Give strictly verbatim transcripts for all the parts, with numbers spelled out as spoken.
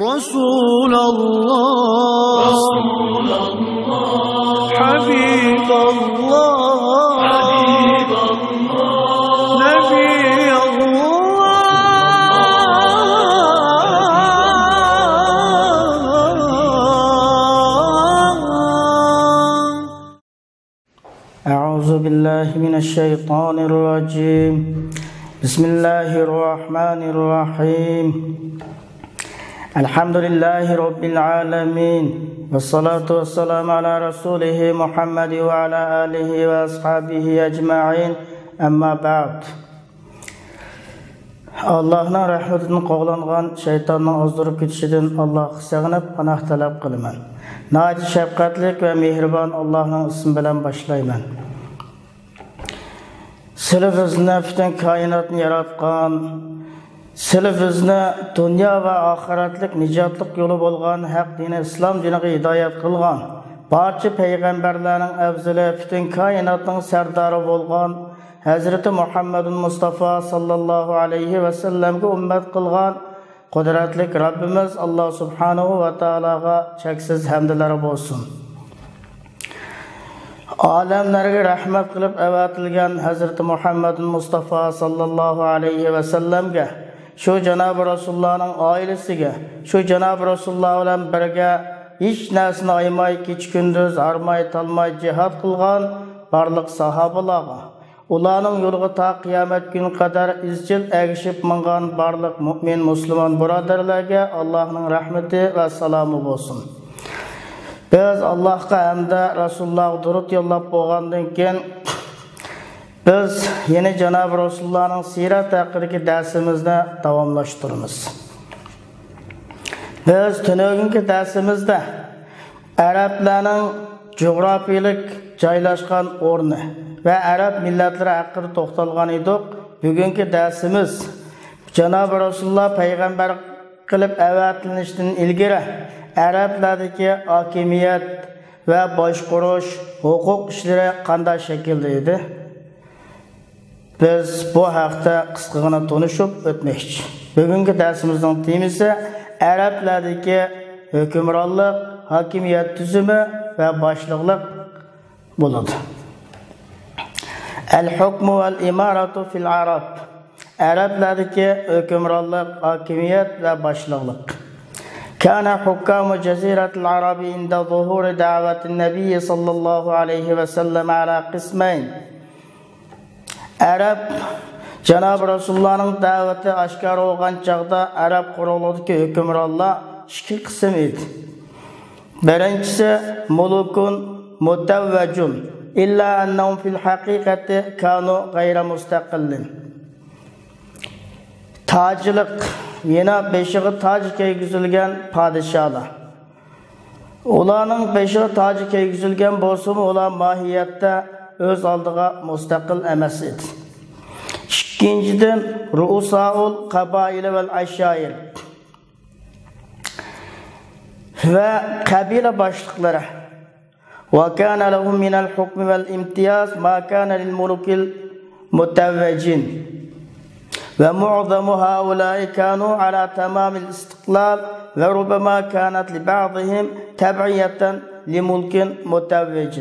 رسول الله، حبيب الله، نبي الله. أعوذ بالله من الشيطان الرجيم. بسم الله الرحمن الرحيم. الحمد لله رب العالمين. والصلاة والسلام على رسوله محمد وعلى آله وأصحابه أجمعين. أما بعد. ئاللاھنىڭ رەھمىتىدىن قوغلانغان شەيتاننىڭ ئازدۇرۇپ كېتىشىدىن ئاللاھقا سېغىنىپ پاناھ تەلەپ قىلىمەن. ناھايىتى شەپقەتلىك ۋە مېھرىبان ئاللاھنىڭ ئىسمى بىلەن باشلايمەن. سىلى بىزنى پۈتۈن كائىناتنى ياراتقان، سىلى بىزنى دۇنيا ۋە ئاخىرەتلىك نىجاتلىق يولى بولغان ھەق دىنى ئىسلام دىنىغا ھىدايەت قىلغان، بارچە پەيغەمبەرلەرنىڭ ئەۋزىلى، پۈتۈن كائىناتنىڭ سەردارى بولغان ھەزرىتى مۇھەممەدۇل مۇستافا ساللاللاھۇ ئەلەيھى ۋەسەللەمگە ئۈممەت قىلغان قۇدرەتلىك رەببىمىز ئاللا سۇبھانەھۇ ۋە تائالاغا چەكسىز ھەمدلەر بولسۇن. ئالەملەرگە رەھمەت قىلىپ ئەۋەتىلگەن ھەزرىتى مۇھەممەدۇل مۇستافا ساللاللاھۇ ئەلەيھى ۋەسەللەمگە، شۇ جانابى رەسۇلۇللانىڭ ئائىلىسىگە، شۇ جانابى رەسۇلۇللا بىلەن بىرگە ھېچ نەرسىنى ئايىماي، كېچە-كۈندۈز ھارماي-تالماي جىھاد قىلغان بارلىق ساھابىلارغا، ئۇلارنىڭ يولىغا تا قىيامەت كۈنى قەدەر ئىزچىل ئەگىشىپ ماڭغان بارلىق مۇئمىن مۇسۇلمان بۇرادەرلەرگە ئاللاھنىڭ رەھمىتى ۋە سالامى بولسۇن. بىز ئاللاھقا ھەمدە رەسۇلۇللاغا دۇرۇت يوللاپ بولغاندىن كېيىن، بىز يەنە جانابى رەسۇلۇللانىڭ سىيرەت ھەققىدىكى دەرسىمىزنى داۋاملاشتۇرىمىز. بىز تۈنۈگۈنكى دەرسىمىزدە ئەرەبلەرنىڭ جۇغراپىيىلىك جايلاشقان ئورنى ۋە ئەرەب مىللەتلىرى ھەققىدە توختالغان ئىدۇق. بۈگۈنكى دەرسىمىز جانابى رەسۇلۇللا پەيغەمبەر قىلىپ ئەۋەتىلىشتىن ئىلگىرى ئەرەبلەردىكى ھاكىمىيەت ۋە باشقۇرۇش، ھوقۇق ئىشلىرى قانداق شەكىلدە ئىدى؟ بىز بۇ ھەقتە قىسقىغىنا تونۇشۇپ ئۆتمەكچى. بۈگۈنكى دەرسىمىزنىڭ تېمىسى ئەرەبلەردىكى ھۆكۈمرانلىق، ھاكىمىيەت تۈزۈمى ۋە باشلىقلىق بولىدۇ. الحكم والإمارة في العرب. ئەرەبلەردىكى ھۆكۈمرانلىق، ھاكىمىيەت ۋە باشلىقلىق. كان حكام جزيرة العرب عند ظهور دعوة النبي صلى الله عليه وسلم على قسمين. ئەرەب، جانابى رەسۇلۇللانىڭ دەۋىتى ئاشكارا بولغان چاغدا ئەرەب قۇرۇقلۇقىدىكى ھۆكۈمرانلار ئىككى قىسىم ئىدى. بىرىنچىسى، مۇلۇكۇن مۇتەۋۋەجۇن، إلا أنهم في الحقيقة كانوا غير مستقلين. تاجلىق، يەنە بېشىغا تاج كىيگۈزۈلگەن پادىشاھلار. ئۇلارنىڭ بېشىغا تاجى كىيگۈزۈلگەن بولسىمۇ، ئۇلار ماھىيەتتە ئۆز ئالدىغا مۇستەقىل ئەمەس ئىدى. ئىككىنچىدىن، رؤساء القبائل والعشائر ۋە قەبىلە باشلىقلىرى. وكان لهم من الحكم والامتياز ما كان للملوك المتوجين. ومعظم هؤلاء كانوا على تمام الاستقلال، وربما كانت لبعضهم تبعية لملك متوج.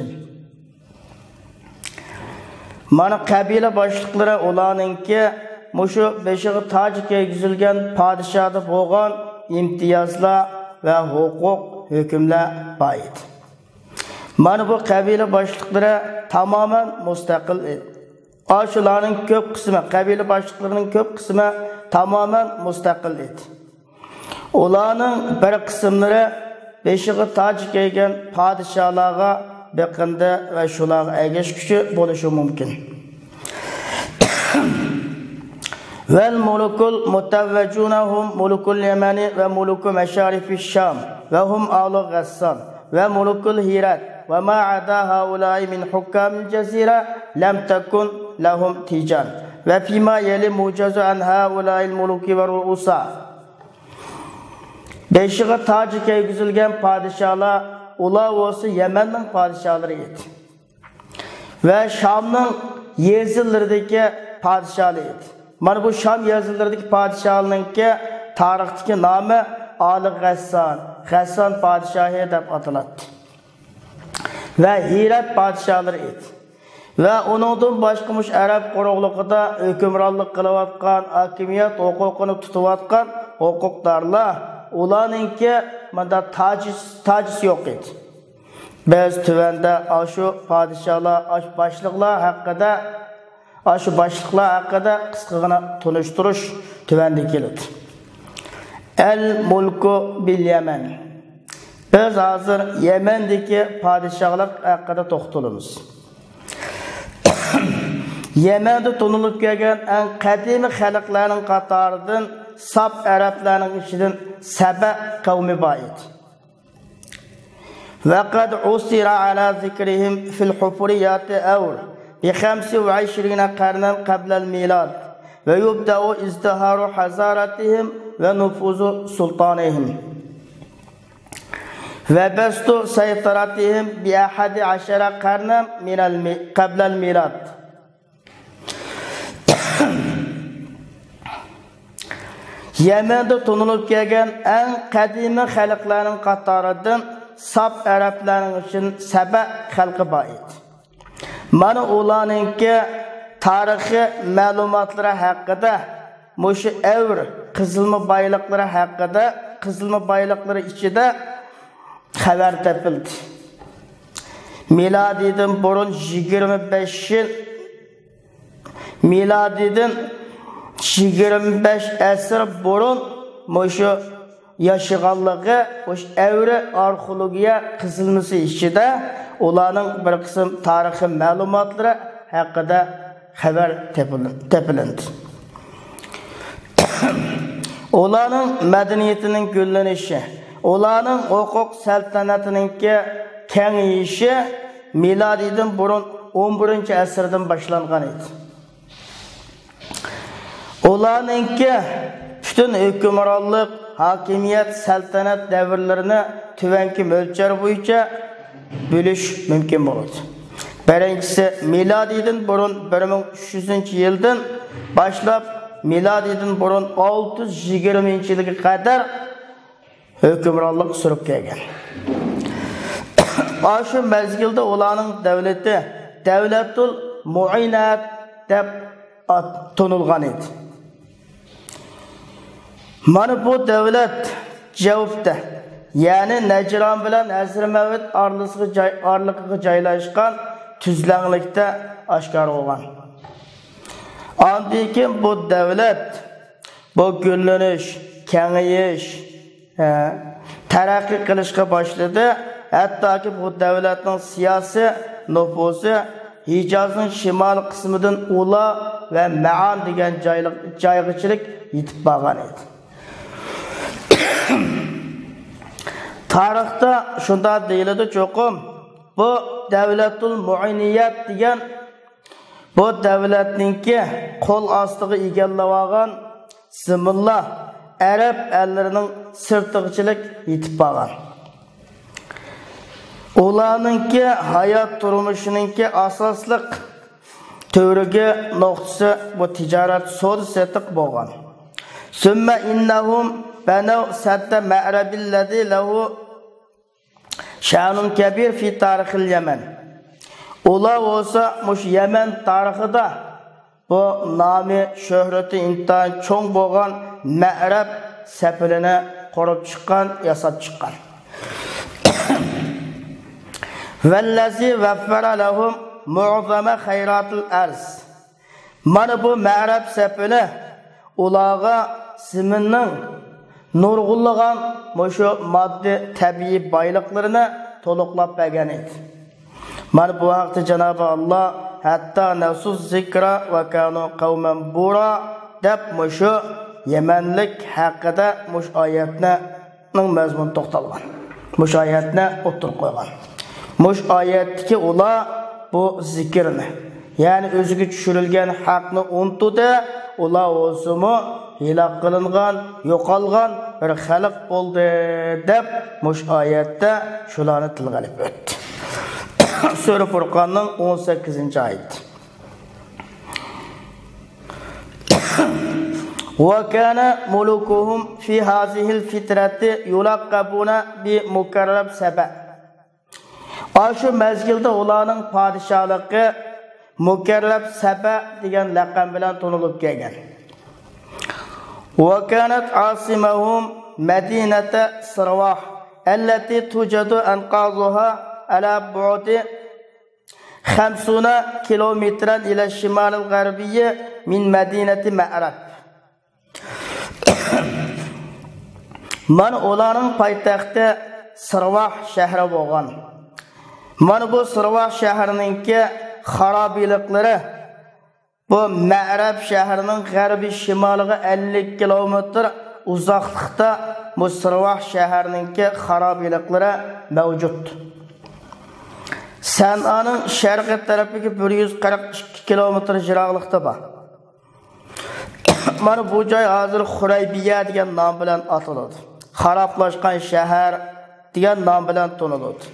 مانا، قەبىلە باشلىقلىرى، ئۇلارنىڭكى مۇشۇ بېشىغا تاج كىيگۈزۈلگەن پادىشاھدا بولغان ئىمتىيازلار ۋە ھوقۇق، ھۆكۈملەر بار ئىدى. مانا بۇ قەبىلە باشلىقلىرى تامامەن مۇستەقىل ئىدى. ئاشۇلارنىڭ كۆپ قىسمى، قەبىلە باشلىقلىرىنىڭ كۆپ قىسمى تامامەن مۇستەقىل ئىدى. ئۇلارنىڭ بىر قىسىملىرى بېشىغا تاج كىيگەن پادىشاھلارغا بېقىندى ۋە شۇلارغا ئەگەشكۈچى بولۇشى مۇمكىن. والملوك المتوجون هم ملوك اليمن وملوك مشارف الشام وهم آل غسان وملوك الحيرة وما عدا هؤلاء من حكام الجزيرة لم تكن لهم تيجان وفيما يلي موجز عن هؤلاء الملوك والرؤساء. بېشىغا تاجى كىيگۈزۈلگەن پادىشاھلار، ئۇلار بولسا يەمەننىڭ پادىشاھلىرى ئىدى. ۋە شامنىڭ يېزىلىرىدىكى پادىشاھلار ئىدى. مانا بۇ شام يېزىلىرىدىكى پادىشاھلارنىڭكى تارىختىكى نامى ئالى غەسسان، غەسسان پادىشاھى دەپ ئاتىلاتتى. ۋە ھىرەت پادىشاھلىرى ئىدى. ۋە ئۇنىڭدىن باشقا مۇشۇ ئەرەب قۇرۇقلۇقىدا ھۆكۈمرانلىق قىلىۋاتقان، ھاكىمىيەت ھوقۇقىنى تۇتۇۋاتقان ھوقۇقدارلار، ئۇلارنىڭكى مۇنداق تاجىس-، تاجىسى يوق ئىدى. بىز تۆۋەندە ئاشۇ پادىشاھلار، ئاشۇ باشلىقلار ھەققىدە، ئاشۇ باشلىقلار ھەققىدە قىسقىغىنا تونۇشتۇرۇش تۆۋەندە كېلىدۇ. ئەل مۇلكۇ بىل يەمەن. بىز ھازىر يەمەندىكى پادىشاھلىق ھەققىدە توختىلىمىز. يەمەندە تونۇلۇپ كەلگەن ئەڭ قەدىمىي خەلقلەرنىڭ قاتارىدىن ساپ ئەرەبلەرنىڭ ئىچىدىن سەبە قەۋمى بار ئىدى. وقد عثر على ذكرهم في الحفريات أور بخمس وعشرين قرنا قبل الميلاد، ويبدأ ازدهار حضارتهم ونفوذ سلطانهم وبسط سيطرتهم بأحد عشر قرنا من الم-، قبل الميلاد. يەمەندە تونۇلۇپ كەلگەن ئەڭ قەدىمىي خەلقلەرنىڭ قاتارىدىن ساپ ئەرەبلەرنىڭ ئىچىدىن سەبە خەلقى بار ئىدى. مانا ئۇلارنىڭكى تارىخىي مەلۇماتلىرى ھەققىدە، مۇشۇ ئەۋر قېزىلما بايلىقلىرى ھەققىدە، قېزىلما بايلىقلىرى ئىچىدە خەۋەر تېپىلدى. مىلادىدىن بۇرۇن يىگىرمە بەش يىل، مىلادىدىن يىگىرمە بەش ئەسىر بۇرۇن مۇشۇ ياشىغانلىقى، مۇشۇ ئەۋرە ئارخېئولوگىيە قېزىلمىسى ئىچىدە ئۇلارنىڭ بىر قىسىم تارىخىي مەلۇماتلىرى ھەققىدە خەۋەر تېپىلىن-، تېپىلىندى. ئۇلارنىڭ مەدەنىيىتىنىڭ گۈللىنىشى، ئۇلارنىڭ ھوقۇق سەلتەنىتىنىڭكى كېڭىيىشى مىلادىدىن بۇرۇن ئون بىرىنچى ئەسىردىن باشلانغان ئىدى. ئۇلارنىڭكى پۈتۈن ھۆكۈمرانلىق، ھاكىمىيەت، سەلتەنەت دەۋرلىرىنى تۆۋەنكى مۆلچەر بويىچە بۆلۈش مۇمكىن بولىدۇ. بىرىنچىسى، مىلادىدىن بۇرۇن بىر مىڭ ئۈچ يۈزىنچى يىلدىن باشلاپ، مىلادىدىن بۇرۇن ئالتە يۈز يىگىرمىنچى يىلغا قەدەر ھۆكۈمرانلىق سۈرۈپ كەلگەن. ئاشۇ مەزگىلدە ئۇلارنىڭ دەۋلىتى دەۋلەتۇل مۇئىنەت دەپ ئات-، تونۇلغان ئىدى. مانا بۇ دەۋلەت جەۋپتە، يەنى نەجران بىلەن ھەزرىمەۋت ئارىلىسىغا جاي-، ئارىلىقىغا جايلاشقان تۈزلەڭلىكتە ئاشكارا بولغان. ئاندىن كېيىن بۇ دەۋلەت، بۇ گۈللىنىش، كېڭىيىش، ھە، تەرەققىي قىلىشقا باشلىدى. ھەتتاكى بۇ دەۋلەتنىڭ سىياسىي نوپۇزى ھىجازنىڭ شىمالىي قىسمىدىن ئۇلا ۋە مەئان دېگەن جايلىق-، جايغىچىلىك يېتىپ بارغان ئىدى. تارىختا شۇنداق دېيىلىدۇ چوقۇم، بۇ دەۋلەتۇل مۇئىنىيەت دېگەن بۇ دەۋلەتنىڭكى قول ئاستىغا ئىگىلەۋالغان زېمىنلار ئەرەب ئەللىرىنىڭ سىرتىغىچىلىك يېتىپ بارغان. ئۇلارنىڭكى ھايات تۇرمۇشىنىڭكى ئاساسلىق تۈۋرۈكى نۇقتىسى بۇ تىجارەت، سودا سېتىق بولغان. ثم إنهم بنوا سد مأرب الذي له شأن كبير في تاريخ اليمن. ئۇلار بولسا مۇشۇ يەمەن تارىخىدا بۇ نامى، شۆھرىتى ئىنتايىن چوڭ بولغان مەئرەب سېپىلىنى قۇرۇپ چىققان، ياساپ چىققان. والذي وفر لهم معظم خيرات الأرض. مانا بۇ مەئرەب سېپىلى ئۇلارغا زېمىننىڭ نۇرغۇنلىغان مۇشۇ ماددىي تەبىئىي بايلىقلىرىنى تولۇقلاپ بەرگەن ئىدى. مانا بۇ ھەقتە جانابى ئاللا، حتى نسوا الذكر وكانوا قوما بورا دەپ مۇشۇ يەمەنلىك ھەققىدە مۇشۇ ئايەتنى نىڭ مەزمۇنى توختالغان. مۇشۇ ئايەتنى ئوتتۇرىغا قويغان. مۇشۇ ئايەتتىكى ئۇلار بۇ زىكىرنى، يەنى ئۆزىگە چۈشۈرۈلگەن ھەقنى ئۇنتۇدى، ئۇلار بولسىمۇ ھېلاك قىلىنغان، يوقالغان بىر خەلق بولدى، دەپ مۇشۇ ئايەتتە شۇلارنى تىلغا ئېلىپ ئۆتتى. سۈرە فۇرقاننىڭ ئون سەككىزىنچى ئايىتى. وكان ملوكهم في هذه الفترة يلقبون بمكرب سبأ. ئاشۇ مەزگىلدە ئۇلارنىڭ پادىشاھلىقى مۇكەررەب سەبە دېگەن لەقەم بىلەن تونۇلۇپ كەلگەن. وكانت عاصمتهم مدينة صرواح التي توجد أنقاضها على بعد خمسون كيلومترا إلى الشمال الغربي من مدينة مأرب. مانا ئۇلارنىڭ پايتەختى سىرۋاھ شەھىرى بولغان. مانا بۇ سىرۋاھ شەھىرىنىڭكى خارابىلىقلىرى بۇ مەرەب شەھىرىنىڭ غەربىي شىمالىغا ئەللىك كىلومېتىر ئۇزاقلىقتا بۇ سىرۋاھ شەھىرىنىڭكى خارابىلىقلىرى مەۋجۇت. سەنئانىڭ شەرقىي تەرىپىگە بىر يۈز قىرىق ئىككى كىلومېتىر يىراقلىقتا بار. مانا بۇ جاي ھازىر خۇرەيبىيە دېگەن نام بىلەن ئاتىلىدۇ. خارابلاشقان شەھەر دېگەن نام بىلەن تونۇلىدۇ.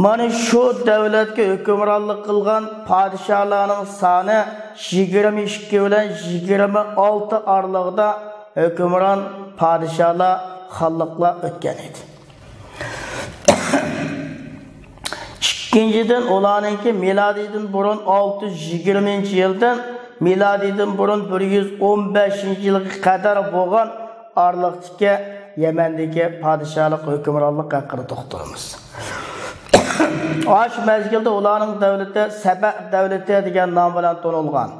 مانا شۇ دەۋلەتكە ھۆكۈمرانلىق قىلغان پادىشاھلارنىڭ سانى يىگىرمە ئىككى بىلەن يىگىرمە ئالتە ئارىلىقىدا ھۆكۈمران پادىشاھلار، خانلىقلار ئۆتكەن ئىدى. ئىككىنچىدىن، ئۇلارنىڭكى مىلادىيدىن بۇرۇن ئالتە يۈز يىگىرمىنچى يىلدىن مىلادىيدىن بۇرۇن بىر يۈز ئون بەشىنچى يىلغا قەدەر بولغان ئارىلىقتىكى يەمەندىكى پادىشاھلىق ھۆكۈمرانلىق ھەققىدە توختىلىمىز. ئاشۇ مەزگىلدە ئۇلارنىڭ دەۋلىتى سەبە دەۋلىتى دېگەن نام بىلەن تونۇلغان.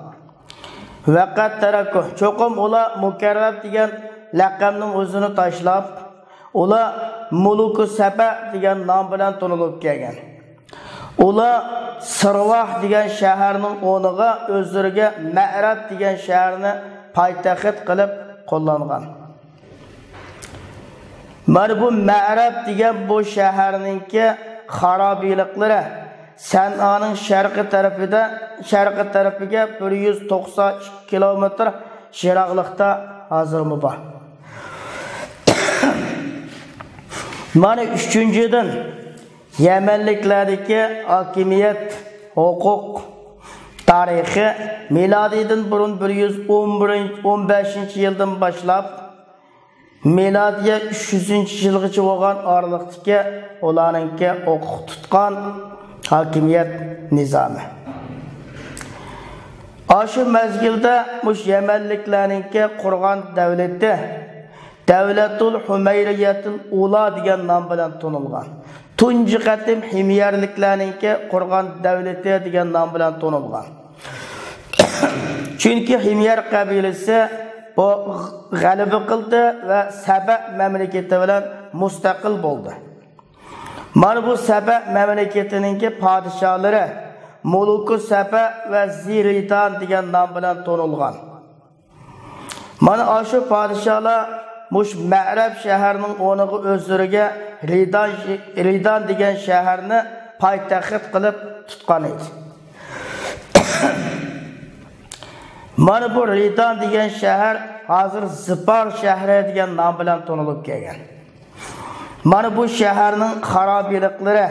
ۋەقەت تەرەكۇ، چوقۇم ئۇلار مۇكەررەب دېگەن لەقەمنىڭ ئۆزىنى تاشلاپ، ئۇلار مۇلۇكۇ سەبە دېگەن نام بىلەن تونۇلۇپ كەلگەن. ئۇلار سىرۋاھ دېگەن شەھەرنىڭ ئورنىغا ئۆزلىرىگە مەرەب دېگەن شەھەرنى پايتەخت قىلىپ قوللانغان. مانا بۇ مەرەب دېگەن بۇ شەھەرنىڭكى خارابىلىقلىرى سەنئانىڭ شەرقىي تەرىپىدە، شەرقىي تەرىپىگە بىر يۈز توقسان ئىككى كىلومېتىر يىراقلىقتا ھازىرمۇ بار. مانا ئۈچىنچىدىن، يەمەنلىكلەردىكى ھاكىمىيەت، ھوقۇق تارىخى مىلادىيدىن بۇرۇن بىر يۈز ئون بىرىنچى، ئون بەشىنچى يىلدىن باشلاپ، مىلادىيە ئۈچ يۈزىنچى يىلغىچە بولغان ئارىلىقتىكى ئۇلارنىڭكى ھوقۇق تۇتقان ھاكىمىيەت نىزامى. ئاشۇ مەزگىلدە مۇشۇ يەمەنلىكلەرنىڭكى قۇرغان دەۋلىتى دەۋلەتۇل ھۇمەيرىيەتۇل ئۇلا دېگەن نام بىلەن تونۇلغان. تۇنجى قېتىم ھىميەرلىكلەرنىڭكى قۇرغان دەۋلىتى دېگەن نام بىلەن تونۇلغان. چۈنكى ھىميەر قەبىلىسى بۇ غەلىبە قىلدى ۋە سەبە مەملىكىتى بىلەن مۇستەقىل بولدى. مانا بۇ سەبە مەملىكىتىنىڭكى پادىشاھلىرى مۇلۇكۇ سەبە ۋە زىرىدان دېگەن نام بىلەن تونۇلغان. مانا ئاشۇ پادىشاھلار مۇشۇ مەرەب شەھىرىنىڭ ئورنىغا ئۆزلىرىگە رىدان، رىدان دېگەن شەھەرنى پايتەخت قىلىپ تۇتقان ئىدى. مانا بۇ رىدان دېگەن شەھەر ھازىر زىپار شەھىرى دېگەن نام بىلەن تونۇلۇپ كەلگەن. مانا بۇ شەھەرنىڭ خارابىلىقلىرى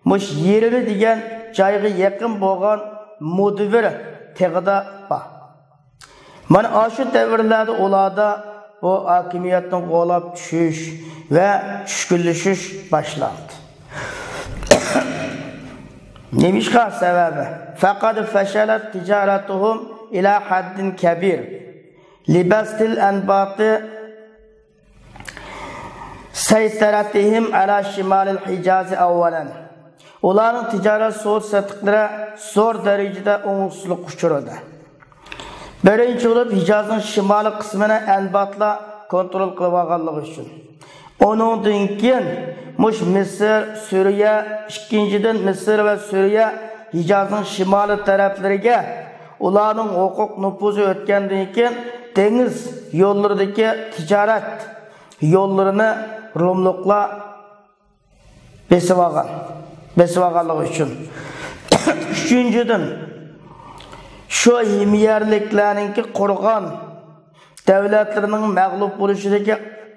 مۇشۇ يېرىمى دېگەن جايغا يېقىن بولغان مۇدبىر تېغىدا بار. مانا ئاشۇ دەۋرلەردە ئۇلاردا بۇ ھاكىمىيەتنىڭ غۇلاپ چۈشۈش ۋە چۈشكۈنلىشىش باشلاندى. نېمىشقا سەۋەبى؟ فقد فشلت تجارتهم إلى حد كبير لبسط الأنباط سيطرتهم على شمال الحجاز أولا. ئۇلارنىڭ تىجارەت سودا سېتىقلىرى زور دەرىجىدە ئوڭۇشسىزلىققا ئۇچرىدى. بىرىنچى بولۇپ، ھىجازنىڭ شىمالىي قىسمىنى ئەنباتلار كونترول قىلىۋالغانلىقى ئۈچۈن. ئۇنىڭدىن كېيىن مۇشۇ مىسىر، سۈرىيە، ئىككىنچىدىن، مىسىر ۋە سۈرىيە ھىجازنىڭ شىمالىي تەرەپلىرىگە ئۇلارنىڭ ھوقۇق نوپۇزى ئۆتكەندىن كېيىن، دېڭىز يوللىرىدىكى تىجارەت يوللىرىنى روملۇقلار بېسىۋالغان، بېسىۋالغانلىقى ئۈچۈن. ئۈچىنچىدىن، شۇ ھىميەرلىكلەرنىڭكى قۇرغان دەۋلەتلىرىنىڭ مەغلۇپ بولۇشىدىكى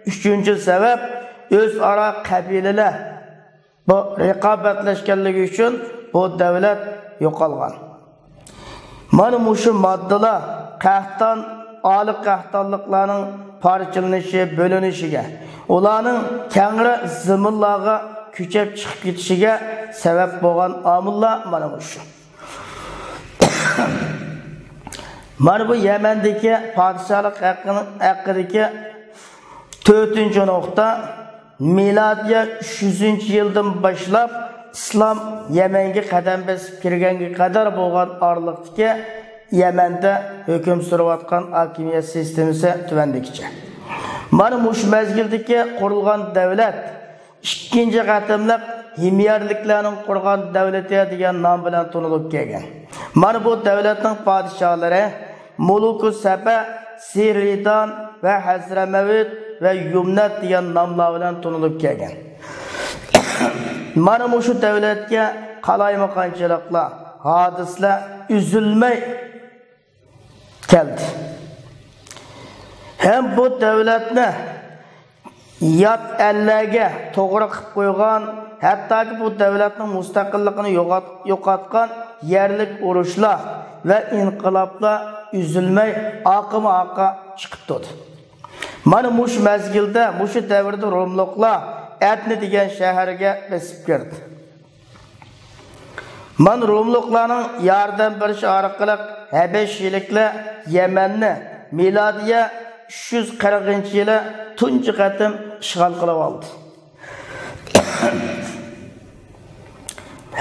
ئۈچىنچى سەۋەب، ئۆزئارا قەبىلىلەر بۇ رىقابەتلەشكەنلىكى ئۈچۈن بۇ دەۋلەت يوقالغان. مانا مۇشۇ ماددىلار قەھتان، ئالىي قەھتانلىقلارنىڭ پارچىلىنىشى، بۆلۈنۈشىگە، ئۇلارنىڭ كەڭرى زېمىنلارغا كۆچۈپ چىقىپ كېتىشىگە سەۋەب بولغان ئامىللار مانا مۇشۇ. مانا بۇ يەمەندىكى پادىشاھلىق ھەققىنىڭ، ھەققىدىكى تۆتىنچى نۇقتا، مىلادىيە ئۈچ يۈزىنچى يىلدىن باشلاپ ئىسلام يەمەنگە قەدەم بېسىپ كىرگەنگە قەدەر بولغان ئارىلىقتىكى يەمەندە ھۆكۈم سۈرۈۋاتقان ھاكىمىيەت سىستېمىسى تۆۋەندىكىچە. مانا مۇشۇ مەزگىلدىكى قۇرۇلغان دەۋلەت ئىككىنچى قېتىملىق ھىميەرلىكلەرنىڭ قۇرغان دەۋلىتى دېگەن نام بىلەن تونۇلۇپ كەلگەن. مانا بۇ دەۋلەتنىڭ پادىشاھلىرى مۇلۇكۇ سەبە، سىرىدان ۋە ھەزرەمەۋت ۋە يۇمنەت دېگەن ناملار بىلەن تونۇلۇپ كەلگەن. مانا مۇشۇ دەۋلەتكە قالايمىقانچىلىقلار، ھادىسىلەر ئۈزۈلمەي كەلدى. ھەم بۇ دەۋلەتنى يات ئەللەرگە توغرا قىلىپ قويغان، ھەتتاكى بۇ دەۋلەتنىڭ مۇستەقىللىقىنى يوقات-، يوقاتقان يەرلىك ئۇرۇشلار ۋە ئىنقىلابلار ئۈزۈلمەي ئارقىمۇ ئارقا چىقىپ تۇردى. مانا مۇشۇ مەزگىلدە، مۇشۇ دەۋردە روملۇقلار ئەدنە دېگەن شەھەرگە بېسىپ كىردى. مانا روملۇقلارنىڭ ياردەم بېرىشى ئارقىلىق ھەبەشىيلىكلەر يەمەننى مىلادىيە ئۈچ يۈز قىرىقىنچى يىلى تۇنجى قېتىم ئىشغال قىلىۋالدى.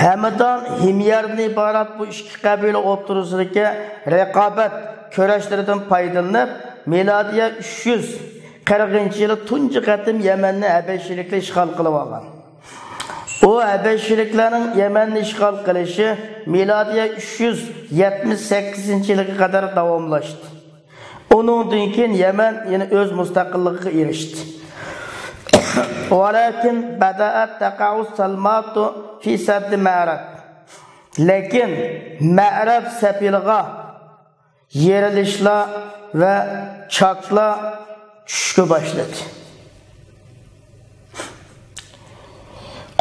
ھەمدان، ھىميەردىن ئىبارەت بۇ ئىككى قەبىلە ئوتتۇرىسىدىكى رىقابەت كۈرەشلىرىدىن پايدىلىنىپ، مىلادىيە ئۈچ يۈز قىرىقىنچى يىلى تۇنجى قېتىم يەمەننى ھەبەشىيلىكلەر ئىشغال قىلىۋالغان. ئۇ ھەبەشىيلىكلەرنىڭ يەمەننى ئىشغال قىلىشى مىلادىيە ئۈچ يۈز يەتمىش سەككىزىنچى يىلىغا قەدەر داۋاملاشتى. ئۇنىڭدىن كېيىن يەمەن يەنە ئۆز مۇستەقىللىقىغا ئېرىشتى. ولكن بدأت تقع الصدمات في سد مأرب. لېكىن مەئرەب سېپىلىغا يېرىلىشلار ۋە چاكلار چۈشۈشكە باشلىدى.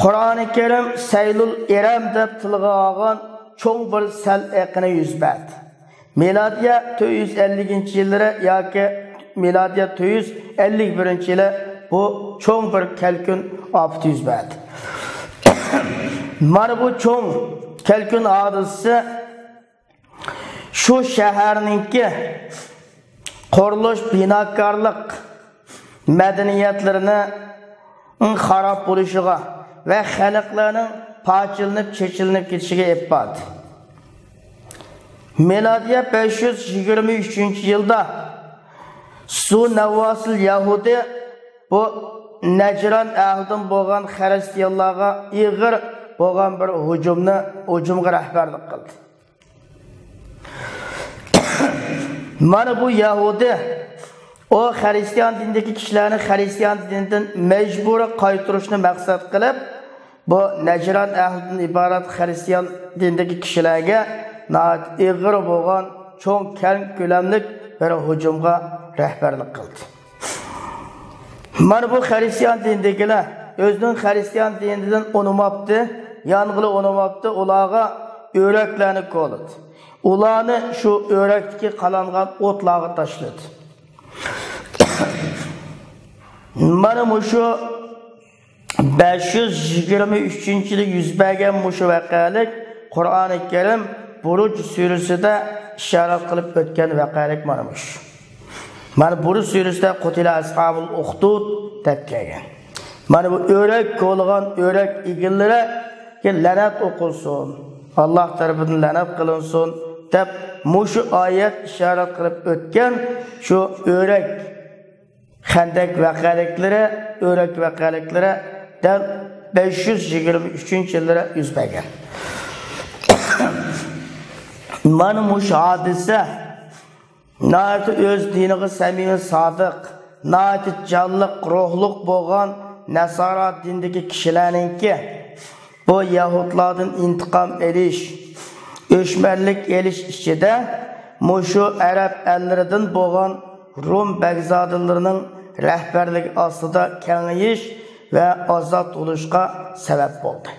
قۇرئانى كەرىم سەيلۇل ئىرەم دەپ تىلغا ئالغان چوڭ بىر سەل ئېقىنى يۈز بەردى. مىلادىيە تۆت يۈز ئەللىكىنچى يىللىرى ياكى مىلادىيە تۆت يۈز ئەللىك بىرىنچى يىلى بۇ چوڭ بىر كەلكۈن ئاپىتى يۈز بەردى. مانا بۇ چوڭ كەلكۈن ھادىسىسى شۇ شەھەرنىڭكى قۇرۇلۇش، بىناكارلىق مەدەنىيەتلىرىنىڭ خاراب بولۇشىغا ۋە خەلقلەرنىڭ پارچىلىنىپ، چېچىلىنىپ كېتىشىگە ئېلىپ باردى. مىلادىيە بەش يۈز يىگىرمە ئۈچىنچى يىلدا زۇ نەۋۋاسىل يەھۇدىي بۇ نەجران ئەھلىدىن بولغان خىرىستىيانلارغا ئېغىر بولغان بىر ھۇجۇمنى، ھۇجۇمغا رەھبەرلىك قىلدى. مانا بۇ يەھۇدىي ئۇ خىرىستىيان دىنىدىكى كىشىلەرنى خىرىستىيان دىنىدىن مەجبۇرىي قايتۇرۇشنى مەقسەت قىلىپ، بۇ نەجران ئەھلىدىن ئىبارەت خىرىستىيان دىنىدىكى كىشىلەرگە ناھايىتى ئېغىر بولغان چوڭ كەڭ كۆلەملىك بىر ھۇجۇمغا رەھبەرلىك قىلدى. مانا بۇ خىرىستىيان دىنىدىكىلەر ئۆزىنىڭ خىرىستىيان دىنىدىن ئۇنىماپتۇ، يانغىلى ئۇنىماپتۇ، ئۇلارغا ئۆرەكلەرنى كولىدى. ئۇلارنى شۇ ئۆرەكتىكى قالانغان ئوتلارغا تاشلىدى. مانا مۇشۇ بەش يۈز يىگىرمە ئۈچىنچى يىلى يۈز بەرگەن مۇشۇ ۋەقەلىك قۇرئانى كەرىم بۇرۇج سۈرىسىدە ئىشارەت قىلىپ ئۆتكەن ۋەقەلىك مانا مۇشۇ. مانا بۇرۇج سۈرىسىدە قۇتىلە ئەسھابۇل ئۇخدۇد دەپ كەلگەن. مانا بۇ ئۆرەك كولىغان ئۆرەك ئىگىلىرىگە لەنەت ئوقۇلسۇن، ئاللاھ تەرىپىدىن لەنەت قىلىنسۇن دەپ مۇشۇ ئايەت ئىشارەت قىلىپ ئۆتكەن شۇ ئۆرەك خەندەك ۋەقەلىكلىرى، ئۆرەك ۋەقەلىكلىرى دەل بەش يۈز يىگىرمە ئۈچىنچى يىللىرى يۈز بەرگەن. مانا مۇشۇ ھادىسە ناھايىتى ئۆز دىنىغا سەمىمىي سادىق، ناھايىتى جانلىق، روھلۇق بولغان ناسارا دىنىدىكى كىشىلەرنىڭكى بۇ يەھۇدلاردىن ئىنتىقام ئېلىش، ئۆچمەنلىك ئېلىش ئىچىدە مۇشۇ ئەرەب ئەللىرىدىن بولغان روم بەگزادىلىرىنىڭ رەھبەرلىكى ئاستىدا كېڭىيىش ۋە ئازاد بولۇشقا سەۋەب بولدى.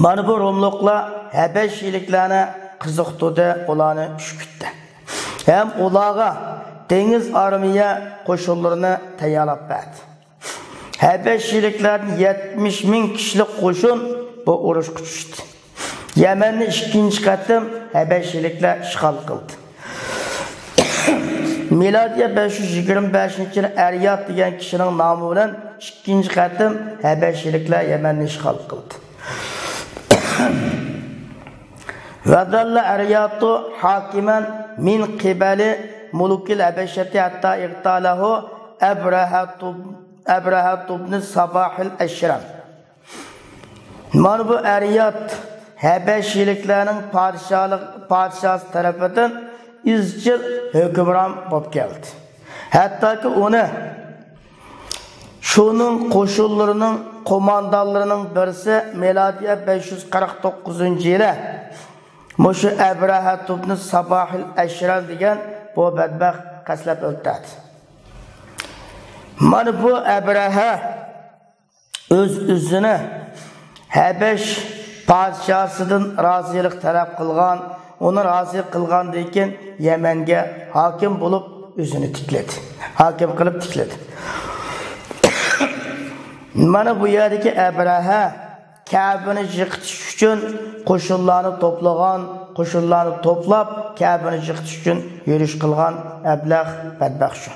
مانا بۇ روملۇقلار ھەبەشىيلىكلەرنى قىزىقتۇردى، ئۇلارنى ئۈشكۈتتى. ھەم ئۇلارغا دېڭىز ئارمىيە قوشۇنلىرىنى تەييارلاپ بەردى. ھەبەشىيلىكلەردىن يەتمىش مىڭ كىشىلىك قوشۇن بۇ ئۇرۇشقا چۈشتى. يەمەننى ئىككىنچى قېتىم ھەبەشىيلىكلەر ئىشغال قىلدى. مىلادىيە بەش يۈز يىگىرمە بەشىنچى يىل ئەريات دېگەن كىشىنىڭ نامى بىلەن ئىككىنچى قېتىم ھەبەشىيلىكلەر يەمەننى ئىشغال قىلدى. وظل أرياط حاكما من قبل ملوك الحبشة حتى اغتاله أبرهة، أبرهة بن صباح الأشرم. مانا بۇ ئەريات ھەبەشىيلىكلەرنىڭ پادىشاھلىق، پادىشاھى تەرىپىدىن ئىزچىل ھۆكۈمران بولۇپ كەلدى. ھەتتاكى ئۇنى شۇنىڭ قوشۇنلىرىنىڭ قوماندانلىرىنىڭ بىرسى مىلادىيە بەش يۈز قىرىق توققۇزىنچى يىلى مۇشۇ ئەبرەھە ئىبنى ساباھىل ئەشرەم دېگەن بۇ بەدبەخت قەستلەپ ئۆلتۈردى. مانا بۇ ئەبرەھە ئۆز-ئۆزىنى ھەبەش پادىشاھىدىن رازىلىق تەلەپ قىلغان، ئۇنى رازى قىلغاندىن كېيىن يەمەنگە ھاكىم بولۇپ ئۆزىنى تىكلىدى. ھاكىم قىلىپ تىكلىدى. مانا بۇ يەردىكى ئەبرەھە كەبىنى يىقىتىش ئۈچۈن قوشۇنلارنى توپلىغان، قوشۇنلارنى توپلاپ كەبىنى يىقىتىش ئۈچۈن يۈرۈش قىلغان ئەبلەخ بەدبەخت شۇ.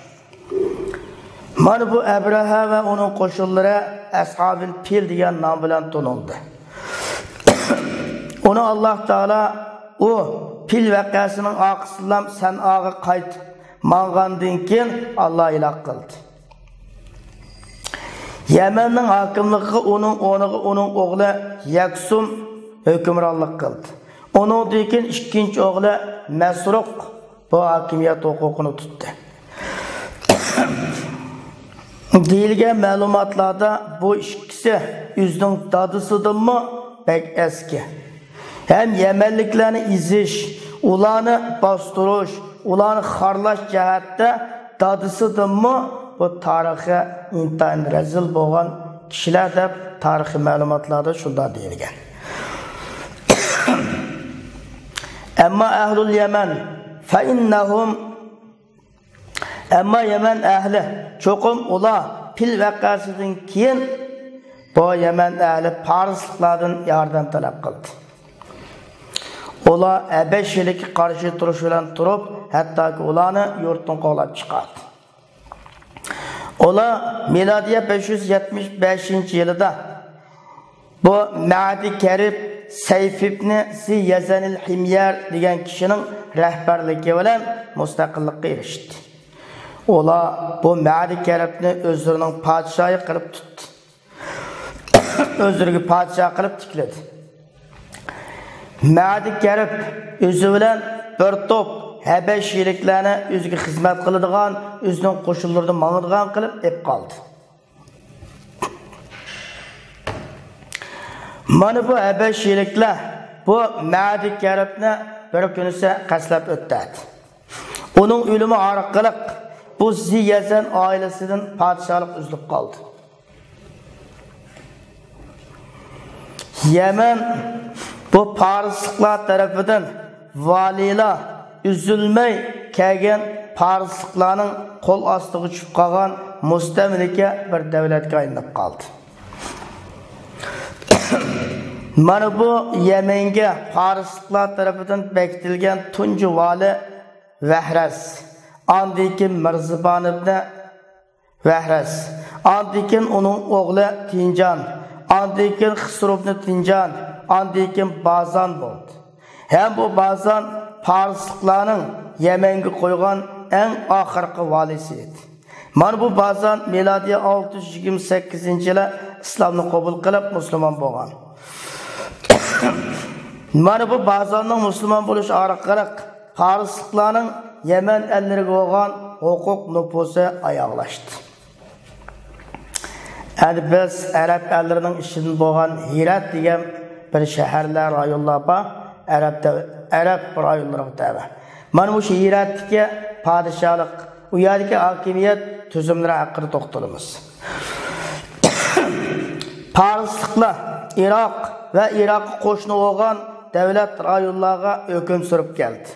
مانا بۇ ئەبرەھە ۋە ئۇنىڭ قوشۇنلىرى ئەسھابىل پىل دېگەن نام بىلەن تونۇلدى. ئۇنى ئاللاھ تائالا ئۇ پىل ۋەقەسىنىڭ ئارقىسىدىن سەنئاغا قايتىپ ماڭغاندىن كېيىن ئاللاھ ھالاك قىلدى. يەمەننىڭ ھاكىملىقىغا ئۇنىڭ ئورنىغا ئۇنىڭ ئوغلى يەكسۇم ھۆكۈمرانلىق قىلدى. ئۇنىڭدىن كېيىن ئىككىنچى ئوغلى مەسرۇق بۇ ھاكىمىيەت ھوقۇقىنى تۇتتى. دېيىلگەن مەلۇماتلاردا بۇ ئىككىسى ئۆزىنىڭ دادىسىدىنمۇ بەك ئەسكى. ھەم يەمەنلىكلەرنى ئېزىش، ئۇلارنى باستۇرۇش، ئۇلارنى خارلاش جەھەتتە دادىسىدىنمۇ بۇ تارىخى ئىنتايىن رەزىل بولغان كىشىلەر دەپ تارىخىي مەلۇماتلاردا شۇنداق دېيىلگەن. ئەمما ئەھلۇل يەمەن فەئىننەھۇم، ئەمما يەمەن ئەھلى، چوقۇم ئۇلار پىل ۋەقەسىدىن كېيىن بۇ يەمەن ئەھلى پارسلىقلاردىن ياردەم تەلەپ قىلدى. ئۇلار ھەبەشىيلىككە قارشى تۇرۇش بىلەن تۇرۇپ، ھەتتاكى ئۇلارنى يۇرتتىن قوغلاپ چىقاردى. ئۇلار مىلادىيە بەش يۈز يەتمىش بەشىنچى يىلىدا بۇ مەدى كەرب سەيف ئىبنى زى يەزەنىل ھىميەر دېگەن كىشىنىڭ رەھبەرلىكى بىلەن مۇستەقىللىققا ئېرىشتى. ئۇلار بۇ مەدى كەربنى ئۆزلىرىنىڭ پادىشاھى قىلىپ تۇتتى. ئۆزلىرىگە پادىشاھ قىلىپ تىكلىدى. مەدى كەرب ئۆزى بىلەن بىر توپ ھەبەشىيلىكلەرنى، ئۆزىگە خىزمەت قىلىدىغان، ئۆزىنىڭ قوشۇنلىرىدا ماڭىدىغان قىلىپ ئېلىپ قالدى. مانا بۇ ھەبەشىيلىكلەر بۇ مەدى كەربنى بىر كۈنىسى قەستلەپ ئۆلتۈردى. ئۇنىڭ ئۆلۈمى ئارقىلىق بۇ زى يەزەن ئائىلىسىدىن پادىشاھلىق ئۈزۈلۈپ قالدى. يەمەن بۇ پارسلىقلار تەرىپىدىن ۋالىيلار ئۈزۈلمەي كەلگەن پارسلىقلارنىڭ قول ئاستىغا چۈشۈپ قالغان مۇستەملىكە بىر دۆلەتكە ئايلىنىپ قالدى. مانا بۇ يەمەنگە پارسلىقلار تەرىپىدىن بېكىتىلگەن تۇنجى ۋالى ۋەھرەس، ئاندىن كېيىن مىرزىبان ئىبنى ۋەھرەس، ئاندىن كېيىن ئۇنىڭ ئوغلى تىنجان، ئاندىن كېيىن خىسرۇ ئىبنى تىنجان، ئاندىن كېيىن بازان بولدى. ھەم بۇ بازان پارسلىقلارنىڭ يەمەنگە قويغان ئەڭ ئاخىرقى ۋالىسى ئىدى. مانا بۇ بازان مىلادىيە ئالتە يۈز يىگىرمە سەككىزىنچى يىلى ئىسلامنى قوبۇل قىلىپ مۇسۇلمان بولغان. مانا بۇ بازاننىڭ مۇسۇلمان بولۇشى ئارقىلىق پارسلىقلارنىڭ يەمەن ئەللىرىگە بولغان ھوقۇق نوپۇزى ئاياغلاشتى. ئەمدى بىز ئەرەب ئەللىرىنىڭ ئىچىدىن بولغان ھىرات دېگەن بىر شەھەرلەر، رايونلار بار. ئەرەب دەۋ-، ئەرەب رايونلىرىغا تەۋە. مانا مۇشۇ ھىراتتىكى پادىشاھلىق، ئۇ يەردىكى ھاكىمىيەت تۈزۈملىرى ھەققىدە توختىلىمىز. پارسلىقلار ئىراق ۋە ئىراققا قوشنا بولغان دۆلەت رايونلارغا ھۆكۈم سۈرۈپ كەلدى.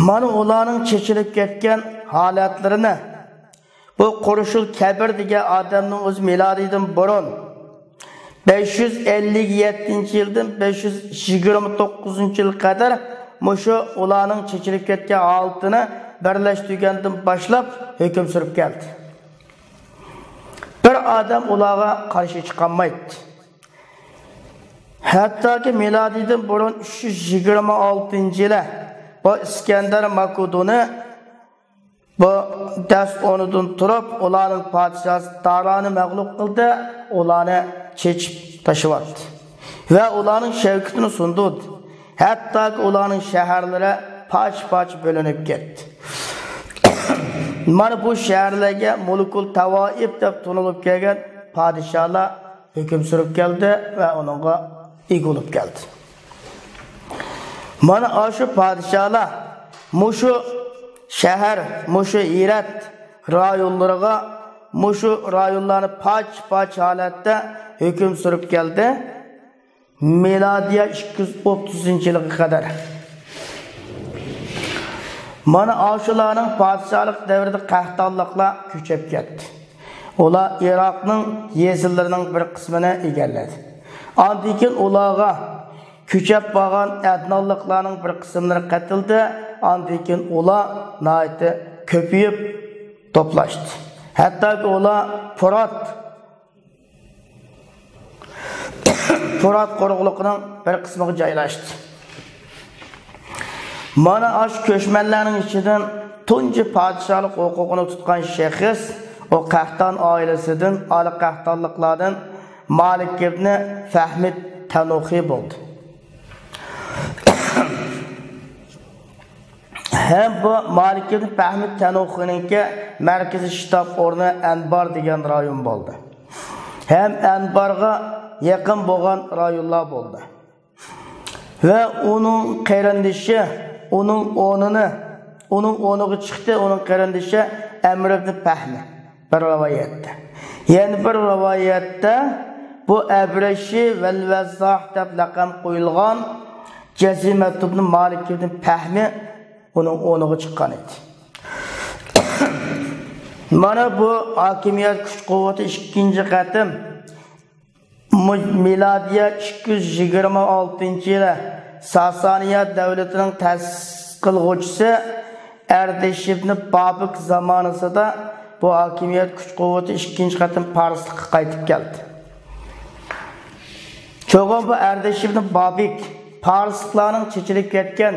مانا ئۇلارنىڭ چېچىلىپ كەتكەن ھالەتلىرىنى بۇ قۇرۇشۇل كەبىر دېگەن ئادەمنىڭ ئۆزى مىلادىدىن بۇرۇن بەش يۈز ئەللىك يەتتىنچى يىلدىن بەش يۈز يىگىرمە توققۇزىنچى يىلغا قەدەر مۇشۇ ئۇلارنىڭ چېچىلىپ كەتكەن ھالىتىنى بىرلەشتۈرگەندىن باشلاپ ھۆكۈم سۈرۈپ كەلدى. بىر ئادەم ئۇلارغا قارشى چىقالمايتتى. ھەتتاكى مىلادىدىن بۇرۇن ئۈچ يۈز يىگىرمە ئالتىنچى يىلى بۇ ئىسكەندەر ماكېدونى بۇ دەس ئورنىدىن تۇرۇپ، ئۇلارنىڭ پادىشاھى دارانى مەغلۇپ قىلدى، ئۇلارنى چېچىپ تاشلىۋەتتى ۋە ئۇلارنىڭ شەۋكىتىنى سۇندۇردى. ھەتتاكى ئۇلارنىڭ شەھەرلىرى پارچە-پارچە بۆلۈنۈپ كەتتى. مانا بۇ شەھەرلەرگە مۇلۇكۇل تاۋائىپ دەپ تونۇلۇپ كەلگەن پادىشاھلار ھۆكۈم سۈرۈپ كەلدى ۋە ئۇنىڭغا ئىگە بولۇپ كەلدى. مانا ئاشۇ پادىشاھلار مۇشۇ شەھەر، مۇشۇ ھىرات رايونلىرىغا، مۇشۇ رايونلارنى پارچە-پارچە ھالەتتە ھۆكۈم سۈرۈپ كەلدى. مىلادىيە ئىككى يۈز ئوتتۇزىنچى يىلغا قەدەر. مانا ئاشۇلارنىڭ پادىشاھلىق دەۋرىدە قەھتانلىقلار كۈچەپ كەتتى. ئۇلار ئىراقنىڭ يېزىلىرىنىڭ بىر قىسمىنى ئىگىلىدى. ئاندىن كېيىن ئۇلارغا كۆچۈپ بارغان ئەدنانلىقلارنىڭ بىر قىسىملىرى قېتىلدى. ئاندىن كېيىن ئۇلار ناھايىتى كۆپىيىپ توپلاشتى. ھەتتاكى ئۇلار پۇرات، پۇرات قۇرۇقلۇقىنىڭ بىر قىسمىغا جايلاشتى. مانا ئاشۇ كۆچمەنلەرنىڭ ئىچىدىن تۇنجى پادىشاھلىق ھوقۇقىنى تۇتقان شەخس ئۇ قەھتان ئائىلىسىدىن، ئالى قەھتانلىقلاردىن مالىك ئىبنى فەھمىد تەنۇخى بولدى. ھەم بۇ مالىك ئىبنى فەھمىد تەنۇخىنىڭكى مەركىزىي شتاب ئورنى ئەنبار دېگەن رايون بولدى. ھەم ئەنبارغا يېقىن بولغان رايونلار بولدى. ۋە ئۇنىڭ قېرىندىشى، ئۇنىڭ ئورنىنى، ئۇنىڭ ئورنىغا چىقتى، ئۇنىڭ قېرىندىشى ئەمر ئىبنى پەھمى. بىر رىۋايەتتە. يەنە بىر رىۋايەتتە بۇ ئەبرەشى ۋەل ۋەززاھ دەپ لەقەم قويۇلغان جەزىمەت ئىبنى مالىك ئىبنى پەھمى ئۇنىڭ ئورنىغا چىققان ئىدى. مانا بۇ ھاكىمىيەت كۈچ-قۇۋۋىتى ئىككىنچى قېتىم مۇ-، مىلادىيە ئىككى يۈز يىگىرمە ئالتىنچى يىلى ساسانىيە دەۋلىتىنىڭ تەسىس قىلغۇچىسى ئەردەشىر ئىبنى بابىك زامانىسىدا بۇ ھاكىمىيەت كۈچ-قۇۋۋىتى ئىككىنچى قېتىم پارسلىققا قايتىپ كەلدى. چوقۇم بۇ ئەردەشىر ئىبنى بابىك پارسلىقلارنىڭ چېچىلىپ كەتكەن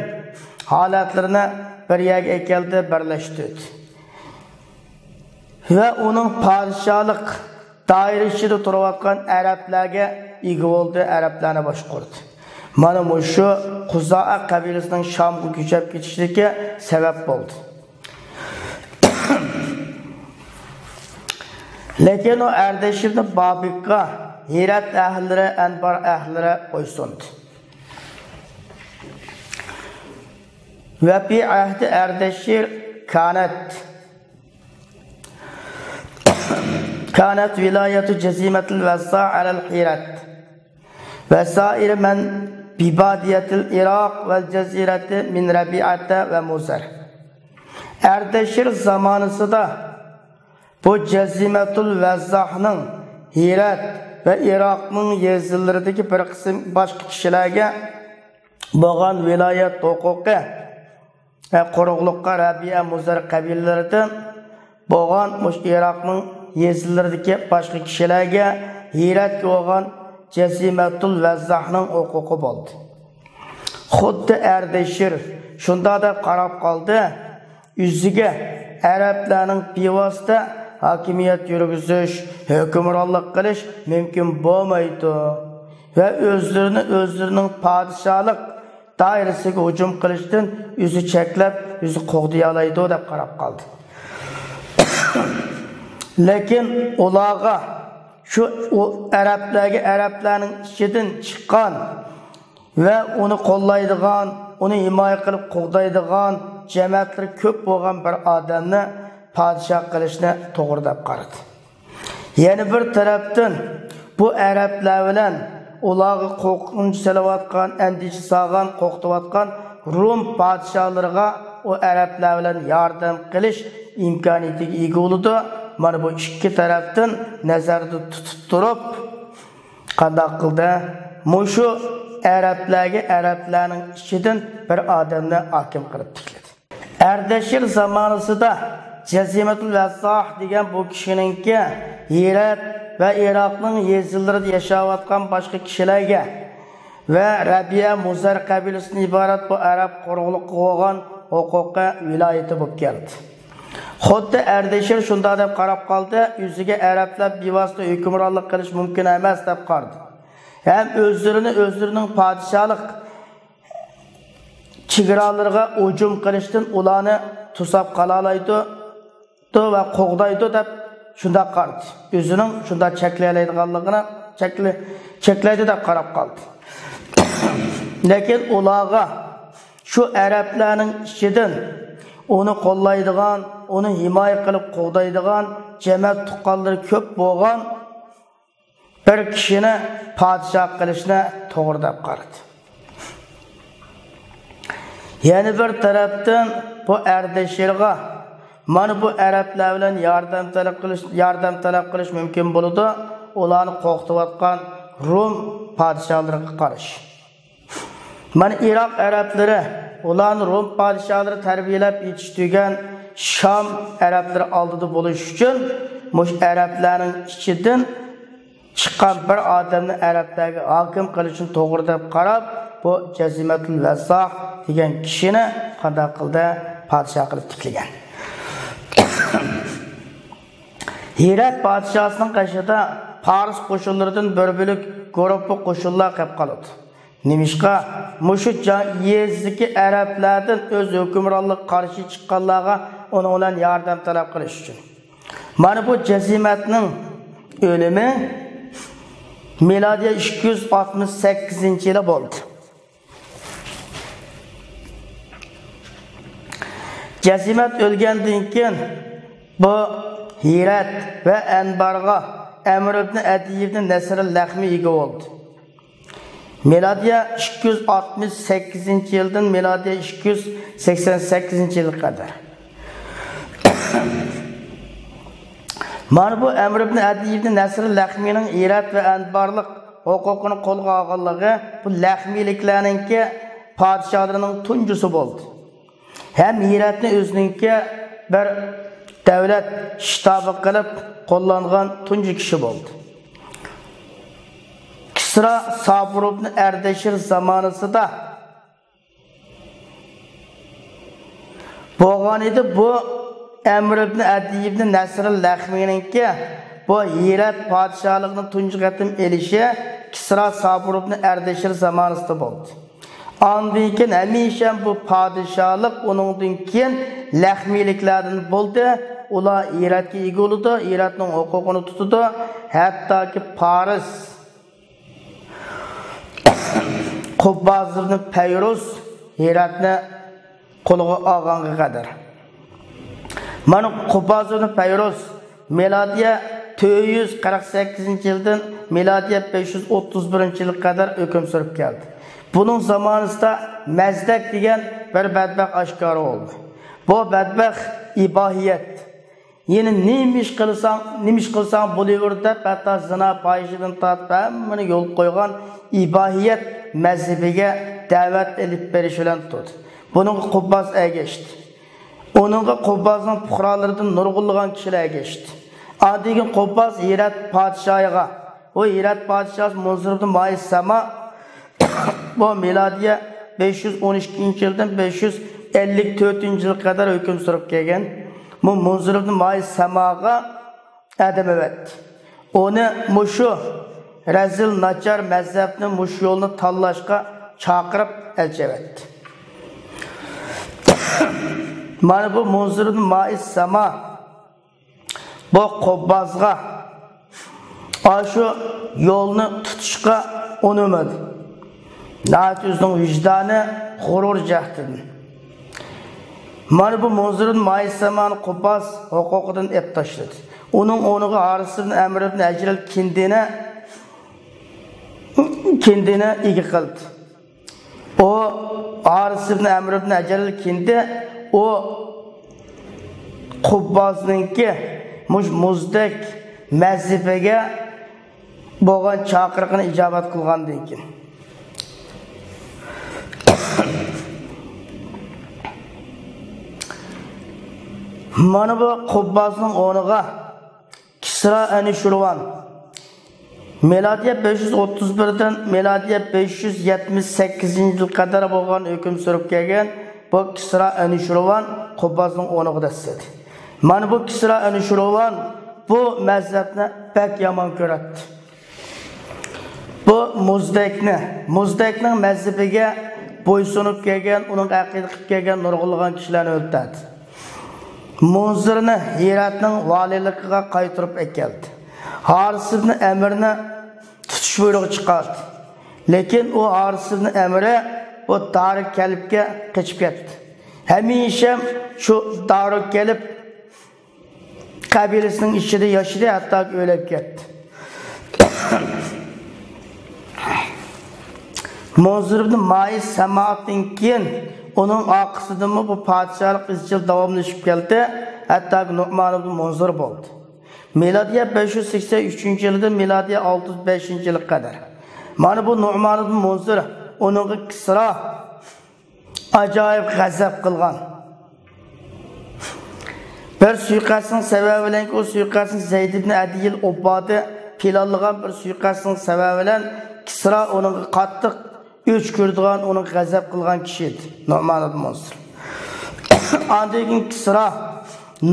ھالەتلىرىنى بىر يەرگە ئەكەلدى، بىرلەشتۈردى. ۋە ئۇنىڭ پادىشاھلىق دائىرە ئىچىدە تۇرۇۋاتقان ئەرەبلەرگە ئىگە بولدى، ئەرەبلەرنى باشقۇردى. مانا مۇشۇ قۇزائە قەبىلىسىنىڭ شامغا كۆچۈپ كېتىشلىكى سەۋەب بولدى. لېكىن ئۇ ئەردەشىرنى بابىكقا ھىرات ئەھلىلىرى، ئەنبار ئەھلىلىرى بويسۇندى. ۋە في عهد أردشير كانت كانت ولاية جزيمة الوزاع على الحيرة وسائر من ببادية العراق والجزيرة من ربيعة ومزر. ئەردەشىر زامانىسىدا بۇ جەزىمەتۇل ۋەززاھنىڭ ھىرات ۋە ئىراقنىڭ يېزىلىرىدىكى بىر قىسىم باشقا كىشىلەرگە بولغان ۋىلايەت ھوقۇقى ۋە قۇرۇقلۇققا رەبىئە، مۇزەر قەبىلىلىرىدىن بولغان مۇشۇ ئىراقنىڭ يېزىلىرىدىكى باشقا كىشىلەرگە ھىرەتكە بولغان جەزىمەتۇل ۋەززاھنىڭ ھوقۇقى بولدى. خۇددى ئەردەشىر شۇنداق دەپ قاراپ قالدى، ئۆزىگە ئەرەبلەرنىڭ بىۋاسىتە ھاكىمىيەت يۈرگۈزۈش، ھۆكۈمرانلىق قىلىش مۇمكىن بولمايدۇ ۋە ئۆزلىرىنى ئۆزلىرىنىڭ پادىشاھلىق دائىرىسىگە ھۇجۇم قىلىشتىن ئۆزى چەكلەپ، ئۆزى قوغدىيالايدۇ دەپ قاراپ قالدى. لېكىن ئۇلارغا شۇ ئۇ ئەرەبلەرگە ئەرەبلەرنىڭ ئىچىدىن چىققان ۋە ئۇنى قوللايدىغان، ئۇنى ھىمايە قىلىپ قوغدايدىغان جەمەتلىرى كۆپ بولغان بىر ئادەمنى پادىشاھ قىلىشنى توغرا دەپ قارىدى. يەنە بىر تەرەپتىن، بۇ ئەرەبلەر بىلەن ئۇلارغا قورقۇنچ سېلىۋاتقان، ئەندىشە سالغان، قورقۇتۇۋاتقان روم پادىشاھلىرىغا ئۇ ئەرەبلەر بىلەن ياردەم قىلىش ئىمكانىيىتىگە ئىگە بولىدۇ. مانا بۇ ئىككى تەرەپتىن نەزەردە تۇتۇپ تۇرۇپ، قانداق قىلدى؟ مۇشۇ ئەرەبلەرگە ئەرەبلەرنىڭ ئىچىدىن بىر ئادەمنى ھاكىم قىلىپ تىكلىدى. ئەردەشىر زامانىسىدا جەزىمەتۇل ۋەززاھ دېگەن بۇ كىشىنىڭكى ھىرات ۋە ئىراقنىڭ يېزىلىرىدا ياشاۋاتقان باشقا كىشىلەرگە ۋە رەبىئە مۇزەر قەبىلىسىدىن ئىبارەت بۇ ئەرەب قۇرۇقلۇقىغا بولغان ھوقۇقى ۋىلايىتى بولۇپ كەلدى. خۇددى ئەردەشىر شۇنداق دەپ قاراپ قالدى، ئۆزىگە ئەرەبلەر بىۋاسىتە ھۆكۈمرانلىق قىلىش مۇمكىن ئەمەس دەپ قارىدى. ھەم ئۆزلىرىنى ئۆزلىرىنىڭ پادىشاھلىق چېگرالىرىغا ھۇجۇم قىلىشتىن ئۇلارنى توساپ قالالايدۇ ۋە قوغدايدۇ دەپ شۇنداق قارىدى. ئۆزىنىڭ شۇنداق چەكلىيەلەيدىغانلىقىنى چەكلە-، چەكلەيدۇ دەپ قاراپ قالدى. لېكىن ئۇلارغا شۇ ئەرەبلەرنىڭ ئىچىدىن ئۇنى قوللايدىغان، ئۇنى ھىمايە قىلىپ قوغدايدىغان جەمەت تۇغقانلىرى كۆپ بولغان بىر كىشىنى پادىشاھ قىلىشنى توغرا دەپ قارىدى. يەنە بىر تەرەپتىن بۇ ئەردەشىرغا مانا بۇ ئەرەبلەر بىلەن ياردەم تەلەپ قىلىش، ياردەم تەلەپ قىلىش مۇمكىن بولىدۇ. ئۇلارنى قورقۇتۇۋاتقان روم پادىشاھلىرىغا قارشى. مانا ئىراق ئەرەبلىرى، ئۇلارنى روم پادىشاھلىرى تەربىيەلەپ يېتىشتۈرگەن شام ئەرەبلىرى ئالدىدا بولۇش ئۈچۈن مۇشۇ ئەرەبلەرنىڭ ئىچىدىن چىققان بىر ئادەمنى ئەرەبلەرگە ھاكىم قىلىشنى توغرا دەپ قاراپ، بۇ جەزىمەتۇل ۋەززاھ دېگەن كىشىنى قانداق قىلدى؟ پادىشاھ قىلىپ تىكلىگەن. ھىرات پادىشاھىنىڭ قېشىدا پارس قوشۇنلىرىدىن بىر بۆلەك گۇرۇپپا قوشۇنلار قېلىپ قالىدۇ. نېمىشقا؟ مۇشۇ جا-، يېزىدىكى ئەرەبلەردىن ئۆز ھۆكۈمرانلىقىغا قارشى چىققانلارغا ئۇنىڭ بىلەن ياردەم تەلەپ قىلىش ئۈچۈن. مانا بۇ جەزىمەتنىڭ ئۆلۈمى مىلادىيە ئىككى يۈز ئاتمىش سەككىزىنچى يىلى بولدى. جەزىمەت ئۆلگەندىن كېيىن بۇ ھىرات ۋە ئەنبارغا ئەمر ئىبن ئەدىي ئىبن نەسر لەخمى ئىگە بولدى. مىلادىيە ئىككى يۈز ئاتمىش سەككىزىنچى يىلدىن مىلادىيە ئىككى يۈز سەكسەن سەككىزىنچى يىلغا قەدەر. مانا بۇ ئەمر ئىبن ئەدىي ئىبن نەسر لەخمىنىڭ ھىرات ۋە ئەنبارلىق ھوقۇقىنى قولغا ئالغانلىقى بۇ لەخمىلىكلەرنىڭكى پادىشاھلىرىنىڭ تۇنجىسى بولدى. ھەم ھىراتنى ئۆزىنىڭكى بىر دۆلەت شتابى قىلىپ قوللانغان تۇنجى كىشى بولدى. كىسرا سابۇر ئىبن ئەردەشىر زامانىسىدا بولغان ئىدى. بۇ ئەمر ئىبن ئەدىي ئىبن نەسر لەخمىنىڭكى بۇ ھىرات پادىشاھلىقىنى تۇنجى قېتىم ئېلىشى كىسرا سابۇر ئىبن ئەردەشىر زامانىسىدا بولدى. ئاندىن كېيىن ھەمىشە بۇ پادىشاھلىق ئۇنىڭدىن كېيىن لەخمىلىكلەردىن بولدى. ئۇلار ھىراتقا ئىگە بولىدۇ، ھىراتنىڭ ھوقۇقىنى تۇتىدۇ. ھەتتاكى پارس قۇبباز ئىبن پەيرۇز ھىراتنى قولىغا ئالغانغا قەدەر. مانا قۇبباز ئىبن پەيرۇز مىلادىيە تۆت يۈز قىرىق سەككىزىنچى يىلدىن مىلادىيە بەش يۈز ئوتتۇز بىرىنچى يىلغا قەدەر ھۆكۈم سۈرۈپ كەلدى. بۇنىڭ زامانىسىدا مەزدەك دېگەن بىر بەدبەخت ئاشكارا بولدى. بۇ بەدبەخت ئىباھىيەت، يەنى نېمە ئىش قىلساڭ، نېمە ئىش قىلساڭ بولۇۋېرىدۇ دەپ، ھەتتا زىنا، پاھىشىدىن تارتىپ ھەممىنى يولغا قويغان ئىباھىيەت مەزھىپىگە دەۋەت ئېلىپ بېرىش بىلەن تۇتتى. بۇنىڭغا قۇبباز ئەگەشتى. ئۇنىڭغا قۇببازنىڭ پۇقرالىرىدىن نۇرغۇنلىغان كىشىلەر ئەگەشتى. ئاندىن كېيىن قۇبباز ھىرات پادىشاھىغا، ئۇ ھىرات پادىشاھى مۇنزىر ئىبن مائىس سەما، بۇ مىلادىيە بەش يۈز ئون ئىككىنچى يىلدىن بەش يۈز ئەللىك تۆتىنچى يىلغا قەدەر ھۆكۈم سۈرۈپ كەلگەن. بۇ مۇنزىر ئىبن مائىس سەماغا ئادەم ئەۋەتتى. ئۇنى مۇشۇ رەزىل ناچار مەزھەپنى، مۇشۇ يولنى تاللاشقا چاقىرىپ ئەلچى ئەۋەتتى. مانا بۇ مۇنزىر ئىبن مائىس سەما بۇ قۇببازغا ئاشۇ يولنى تۇتۇشقا ئۇنىمىدى. ناھايىتى ئۆزىنىڭ ۋىجدانى، غۇرۇر جەھەتتىن. مانا بۇ مۇنزىر ئىبن مائىس سەمانى قۇبباز ھوقۇقىدىن ئېلىپ تاشلىدى. ئۇنىڭ ئورنىغا ھارىس ئىبن ئەمر ئىبن ھەجرەل كىندىنى كىندىنى ئىگە قىلدى. ئۇ ھارىس ئىبن ئەمر ئىبن ھەجەل كىندى، ئۇ قۇببازنىڭكى مۇش مۇزدەك مەزھىپىگە بولغان چاقىرىقىنى ئىجابەت قىلغاندىن كېيىن. مانا بۇ قۇببازنىڭ ئورنىغا كىسرا ئەنۇشىرۋان مىلادىيە بەش يۈز ئوتتۇز بىردىن مىلادىيە بەش يۈز يەتمىش سەككىزىنچى يىلغا قەدەر بولغان ھۆكۈم سۈرۈپ كەلگەن بۇ كىسرا ئەنۇشىرۋان قۇببازنىڭ ئورنىغا دەسسىدى. مانا بۇ كىسرا ئەنۇشىرۋان بۇ مەزھەپنى بەك يامان كۆرەتتى. بۇ مۇزدەكنى، مۇزدەكنىڭ مەزھىپىگە بويسۇنۇپ كەلگەن، ئۇنىڭغا ئەقىدە قىلىپ كەلگەن نۇرغۇنلىغان كىشىلەرنى ئۆلتۈردى. مۇنزىرنى ھىراتنىڭ ۋالىيلىقىغا قايتۇرۇپ ئەكەلدى. ھارىس ئىبن ئەمىرنى تۇتۇش بۇيرۇقى چىقاردى. لېكىن ئۇ ھارىس ئىبن ئەمىرى بۇ دارۇ كەلبكە قېچىپ كەتتى. ھەمىشە شۇ دارۇ كەلب قەبىلىسىنىڭ ئىچىدە ياشىدى، ھەتتاكى ئۆلۈپ كەتتى. مۇنزىر ئىبن مائىز سەمائەتتىن كېيىن ئۇنىڭ ئارقىسىدىنمۇ بۇ پادىشاھلىق ئىزچىل داۋاملىشىپ كەلدى، ھەتتاكى نۇئمان ئىبن مۇنزىر بولدى. مىلادىيە بەش يۈز سەكسەن ئۈچىنچى يىلدىن مىلادىيە ئالتە يۈز بەشىنچى يىلغا قەدەر. مانا بۇ نۇئمان ئىبن مۇنزىر ئۇنىڭغا كىسرا ئاجايىپ غەزەپ قىلغان. بىر سۇيىقەستنىڭ سەۋەبى بىلەن، ئۇ سۇيىقەستنى زەيد ئىبن ئەدىيىل ئوبادى پىلانلىغان بىر سۇيىقەستنىڭ سەۋەبى بىلەن كىسرا ئۇنىڭغا قاتتىق ئۆچ كۆرىدىغان، ئۇنىڭغا غەزەپ قىلغان كىشى ئىدى، نۇئمان ئىبن مۇنزىر. ئاندىن كېيىن كىسرا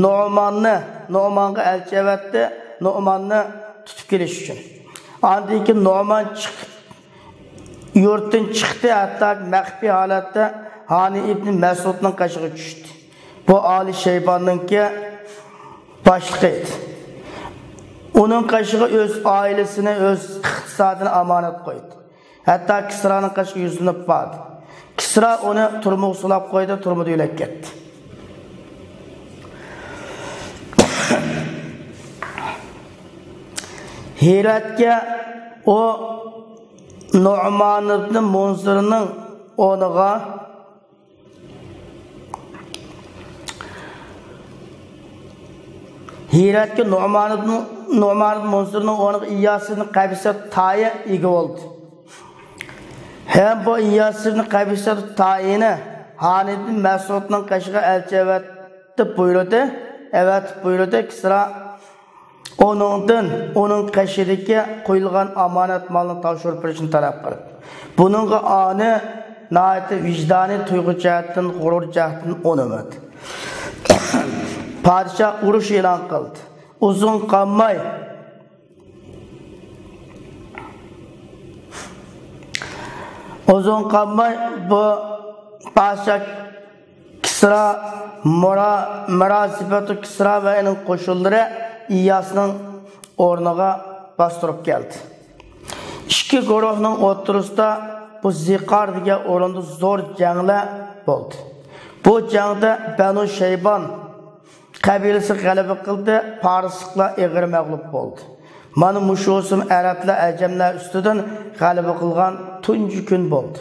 نۇئماننى، نۇئمانغا ئەلچى ئەۋەتتى، نۇئماننى تۇتۇپ كېلىش ئۈچۈن. ئاندىن كېيىن نۇئمان چىقىپ، يۇرتتىن چىقتى، ھەتتا مەخپىي ھالەتتە ھانى ئىبن مەسئۇدنىڭ قېشىغا چۈشتى. بۇ ئالى شەيباننىڭكى باشلىقى ئىدى. ئۇنىڭ قېشىغا ئۆز ئائىلىسىنى، ئۆز ئىقتىسادىنى ئامانەت قويدى. ھەتتا كىسرانىڭ قېشىغا يۈزلىنىپ باردى. كىسرا ئۇنى تۈرمىگە سولاپ قويدى، تۈرمىدە ئۆلۈپ كەتتى. ھىراتكە ئۇ نۇئمان ئىبن مۇنزىرنىڭ ئورنىغا، ھىراتكە نۇئمان ئىبن، نۇئمان ئىبن مۇنزىرنىڭ ئورنىغا ئىياس ئىبن قەبىسە تائى ئىگە بولدى. ھەم بۇ ئىياس ئىبن قەبىسە تائىنى ھانى ئىبن مەسئۇدنىڭ قېشىغا ئەلچى ئەۋەتىپ بۇيرۇدى، ئەۋەتىپ بۇيرۇدى، كىسرا ئۇنىڭدىن ئۇنىڭ قېشىدىكى قويۇلغان ئامانەت مالنى تاپشۇرۇپ بېرىشنى تەلەپ قىلىپ، بۇنىڭغا ئانى ناھايىتى ۋىجدانىي تۇيغۇ جەھەتتىن، غۇرۇر جەھەتتىن ئۇنىمىدى. پادىشاھ ئۇرۇش ئېلان قىلدى. ئۇزۇن قالماي، ئۇزۇن قالماي بۇ پادىشاھ كىسرا، مۇرا-، مۇرازىپەتۇ كىسرا ۋە ئۇنىڭ قوشۇنلىرى ئىياسنىڭ ئورنىغا باستۇرۇپ كەلدى. ئىككى گۇرۇھنىڭ ئوتتۇرىسىدا بۇ زىقار دېگەن ئورۇندا زور جەڭلەر بولدى. بۇ جەڭدە بەنۇ شەيبان قەبىلىسى غەلىبە قىلدى، پارسلىقلار ئېغىر مەغلۇپ بولدى. مانا مۇشۇ ئۇسۇم ئەرەبلەر ئەجەملەر ئۈستىدىن غەلىبە قىلغان تۇنجى كۈن بولدى.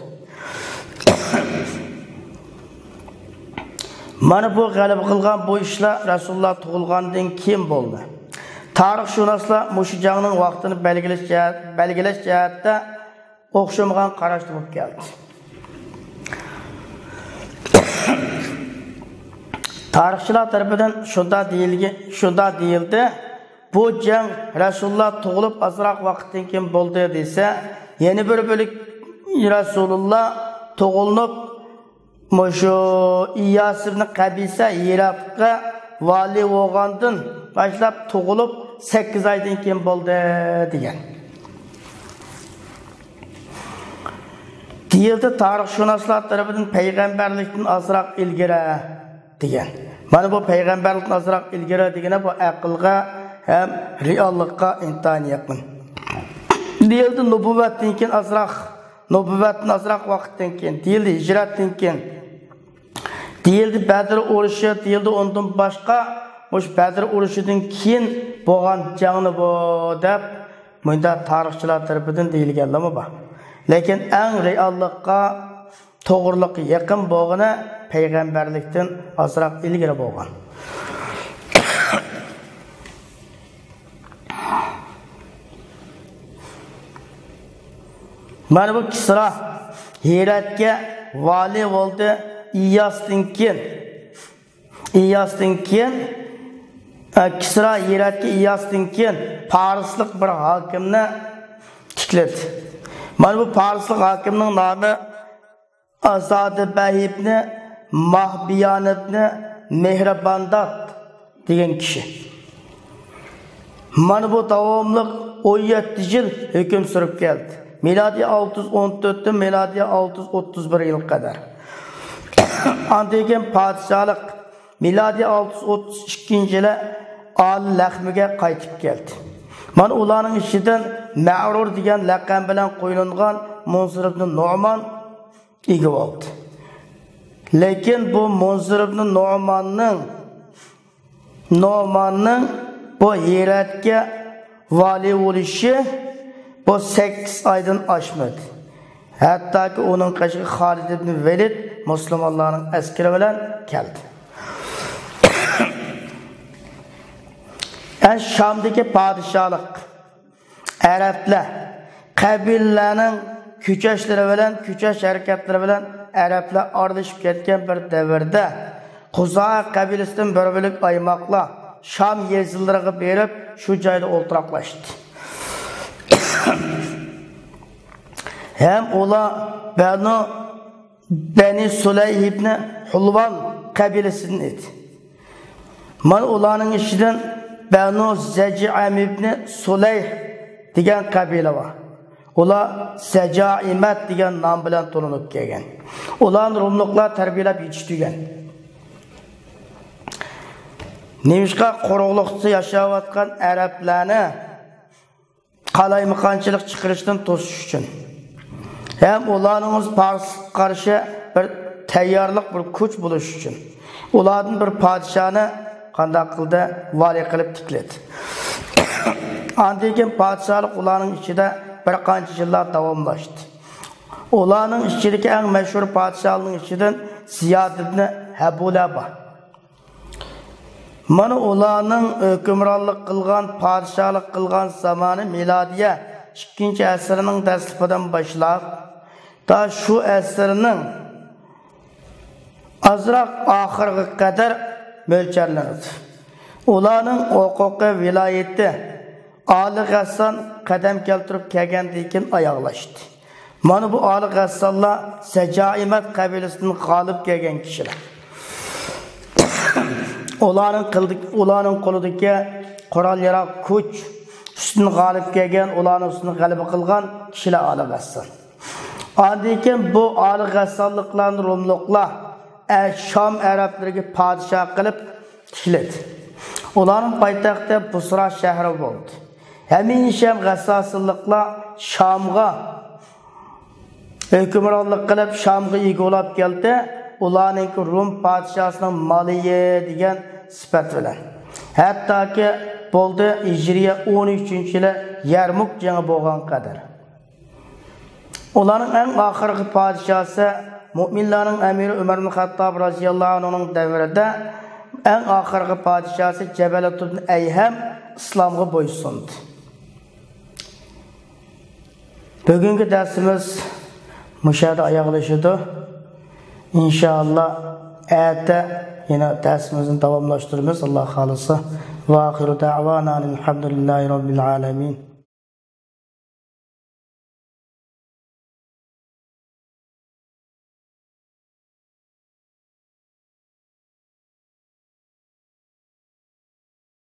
مانا بۇ غەلىبە قىلغان بۇ ئىشلار رەسۇلۇللا تۇغۇلغاندىن كېيىن بولدى. تارىخشۇناسلار مۇشۇ جەڭنىڭ ۋاقتىنى بەلگىلەش جەھەت-، بەلگىلەش جەھەتتە ئوخشىمىغان قاراشتا بولۇپ كەلدى. تارىخچىلار تەرىپىدىن شۇنداق دېيىلگە-، شۇنداق دېيىلدى، بۇ جەڭ رەسۇلۇللا تۇغۇلۇپ ئازراق ۋاقىتتىن كېيىن بولدى دېسە، يەنە بىر بۆلەك رەسۇلۇللا تۇغۇلۇپ، مۇشۇ ئىياس ئىبن قەبىسە ھىراتقا ۋالىي بولغاندىن باشلاپ تۇغۇلۇپ سەككىز ئايدىن كېيىن بولدى دېگەن. دېيىلدى، تارىخشۇناسلار تەرىپىدىن پەيغەمبەرلىكتىن ئازراق ئىلگىرى دېگەن. مانا بۇ پەيغەمبەرلىكتىن ئازراق ئىلگىرى دېگىنى بۇ ئەقىلگە ھەم رېئاللىققا ئىنتايىن يېقىن. دېيىلدى، نۇبۇۋۋەتتىن كېيىن ئازراق، نۇبۇۋۋەتتىن ئازراق ۋاقىتتىن كېيىن، دېيىلدى، ھىجرەتتىن كېيىن. دېيىلدى، بەدر ئۇرۇشى، دېيىلدى، ئۇندىن باشقا مۇشۇ بەدر ئۇرۇشىدىن كېيىن بولغان جەڭنى بۇ دەپ مۇنداق تارىخچىلار تەرىپىدىن دېيىلگەنلىرىمۇ بار. لېكىن ئەڭ رېئاللىققا، توغرىلىققا يېقىن بولغىنى پەيغەمبەرلىكتىن ئازراق ئىلگىرى بولغان. مانا بۇ كىسرا ھىراتقا ۋالىي بولدى. ئىياستىن كېيىن، ئىياستىن كېيىن، ئە، كىسرا ھىراتقا ئىياستىن كېيىن پارسلىق بىر ھاكىمنى تىكلىدى. مانا بۇ پارسلىق ھاكىمنىڭ نامى ئازادە بەھىبنى ماھبىيانىبنى مېھرىباندات دېگەن كىشى. مانا بۇ داۋاملىق ئون يەتتە يىل ھۆكۈم سۈرۈپ كەلدى. مىلادىي ئالتە يۈز ئون تۆتتىن مىلادىي ئالتە يۈز ئوتتۇز بىر يىلغا قەدەر. ئاندىن كېيىن پادىشاھلىق مىلادىي ئالتە يۈز ئوتتۇز ئىككىنچى يىلى ئالى لەخمىگە قايتىپ كەلدى. مانا ئۇلارنىڭ ئىچىدىن مەرۇر دېگەن لەقەم بىلەن قويۇلغان مۇنزىر ئىبنى نومان ئىگە بولدى. لېكىن بۇ مۇنزىر ئىبنى نوماننىڭ، نوماننىڭ بۇ ھىراتقا ۋالىي بولۇشى بۇ سەككىز ئايدىن ئاشمىدى. ھەتتاكى ئۇنىڭ قېشىغا خالىد ئىبنى ۋەلىد مۇسۇلمانلارنىڭ ئەسكىرى بىلەن كەلدى. ئە، شامدىكى پادىشاھلىق ئەرەبلەر قەبىلىلەرنىڭ كۆچۈشلىرى بىلەن، كۆچۈش ھەرىكەتلىرى بىلەن ئەرەبلەر ئارىلىشىپ كەتكەن بىر دەۋردە، خۇزائە قەبىلىسىدىن بىر بۆلەك ئايماقلار شام يېزىلىرىغا بېرىپ، شۇ جايدا ئولتۇراقلاشتى. ھەم ئۇلار بەنۇ، بەنى سۇلەيھ ئىبنى ھۇلۋان قەبىلىسىدىن ئىدى. مانا ئۇلارنىڭ ئىچىدىن بەنۇ زەجئەم ئىبنى سۇلەيھ دېگەن قەبىلە بار. ئۇلار زەجائىمەت دېگەن نام بىلەن تونۇلۇپ كەلگەن. ئۇلارنى روملۇقلار تەربىيەلەپ يېتىشتۈرگەن. نېمىشقا قۇرۇقلۇقتا ياشاۋاتقان ئەرەبلەرنى قالايمىقانچىلىق چىقىرىشتىن توسۇش ئۈچۈن ھەم ئۇلارنىڭ پارسقا قارشى بىر تەييارلىق، بىر كۈچ بولۇش ئۈچۈن ئۇلاردىن بىر پادىشاھنى قانداق قىلدى؟ ۋالىي قىلىپ تىكلىدى. ئاندىن كېيىن پادىشاھلىق ئۇلارنىڭ ئىچىدە بىر قانچە يىللار داۋاملاشتى. ئۇلارنىڭ ئىچىدىكى ئەڭ مەشھۇر پادىشاھلارنىڭ ئىچىدىن زىياد ئىبنى ھەبۇلە بار. مانا ئۇلارنىڭ ھۆكۈمرانلىق قىلغان، پادىشاھلىق قىلغان زامانى مىلادىيە ئىككىنچى ئەسىرنىڭ دەسلىپىدىن باشلاپ، تا شۇ ئەسىرنىڭ ئازراق ئاخىرىغا قەدەر مۆلچەرلىنىدۇ. ئۇلارنىڭ ھوقۇقىي ۋىلايىتى ئالى غەسسان قەدەم كەلتۈرۈپ كەلگەندىن كېيىن ئاياغلاشتى. مانا بۇ ئالى غەسسانلار سەجائىمەت قەبىلىسىدىن غالىب كەلگەن كىشىلەر. ئۇلارنىڭ قىلدى-، ئۇلارنىڭ قولىدىكى قورال ياراغ كۈچ ئۈستىدىن غالىب كەلگەن، ئۇلارنىڭ ئۈستىدىن غەلىبە قىلغان كىشىلەر ئالى غەسسان. ئاندىن كېيىن بۇ ئالى غەسسانلىقلارنى روملۇقلار ئە-، شام ئەرەبلىرىگە پادىشاھ قىلىپ تىكلىدى. ئۇلارنىڭ پايتەختى بۇسرا شەھىرى بولدى. ھەمىشە ھەم غەسسانلىقلار شامغا ھۆكۈمرانلىق قىلىپ، شامغا ئىگە بولاپ كەلدى. ئۇلارنىڭكى روم پادىشاھسىنىڭ مالىيى دېگەن سۈپەت بىلەن. ھەتتاكى بولدى ھىجرىيە ئون ئۈچىنچى يىلى يەرمۇك جېڭى بولغان قەدەر. ئۇلارنىڭ ئەڭ ئاخىرقى پادىشاھسى، مۆمىنلەرنىڭ ئەمىرى ئۆمەر ئىبن خەتتاب رازىياللاھۇ ئەنھۇنىڭ دەۋرىدە ئەڭ ئاخىرقى پادىشاھسى جەبەلەت ئىبن ئەيھەم ئىسلامغا بويسۇندى. بۈگۈنكى دەرسىمىز مۇشۇ يەردە ئاياغلىشىدۇ. ئىنشائاللا، ئەتە يەنە دەرسىمىزنى داۋاملاشتۇرىمىز، ئاللا خالىسا. ۋاخىرۇ دەۋانا ئەنىل ھەمدۇلىللاھى رەببىل ئالەمىن.